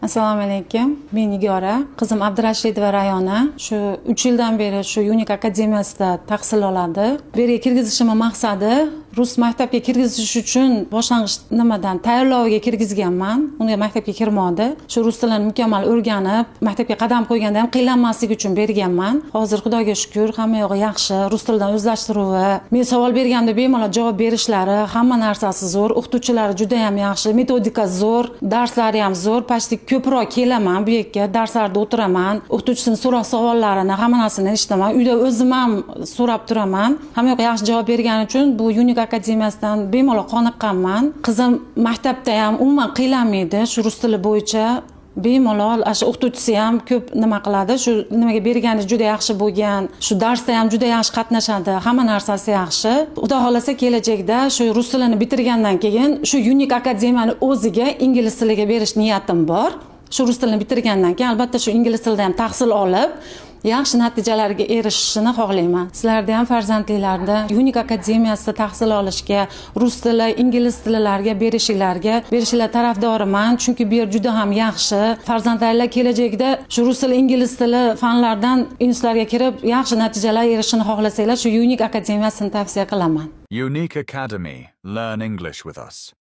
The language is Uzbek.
Assalomu alaykum. Men Nigora. Qizim Abdurashidova Rayona. Shu 3 yildan beri shu Unique akademiyasida tahsil oladi. Bu yerga kirgizishimni maqsadi rus maktabga kirgizish uchun boshlang'ich nimadan tayyorloviga kirgizganman. Uni maktabga kirmadi. Shu rus tilini mukammal o'rganib, maktabga qadam qo'yganda ham qiynalmaslik uchun berganman. Hozir, Xudoga shukur, hamma yog'i yaxshi. Rus tilidan o'zlashtiruvi, men savol berganda bemalol javob berishlari, hamma narsasi zo'r. O'qituvchilari juda ham yaxshi, metodika zo'r, darslari ham zo'r. Почти ko'proq kelaman bu yerga, darslarda o'tiraman. O'qituvchisini so'roq savollarini, hamma narsani eshitaman. Uyda o'zim ham so'rab turaman. Hamma yoq yaxshi javob bergani uchun bu Unique akademiyasidan bemalol qoniqqanman. Qizim maktabda ham umuman qiynalmaydi shu rus tili bo'yicha, bemalol. Shu o'qituvchisi ham ko'p nima qiladi, shu nimaga bergani juda yaxshi bo'lgan, shu darsda ham juda yaxshi qatnashadi, hamma narsasi yaxshi. Xudo xohlasa, kelajakda shu rus tilini bitirgandan keyin shu Unique akademiyani o'ziga ingliz tiliga berish niyatim bor. Shu rus tilini bitirgandan keyin albatta shu ingliz tilida ham tahsil olib, yaxshi natijalarga erishishini xohlayman. Sizlarda ham farzandlilarda Unique akademiyasida tahsil olishga, rus tili, ingliz tillariga berishinglar tarafdoriman, chunki bu yer juda ham yaxshi. Farzandlaringlar kelajakda shu rus tili, ingliz tili fanlaridan institutlarga kirib, yaxshi natijalarga erishishini xohlasanglar, shu Unique akademiyasini tavsiya qilaman. Unique Academy. Learn English with us.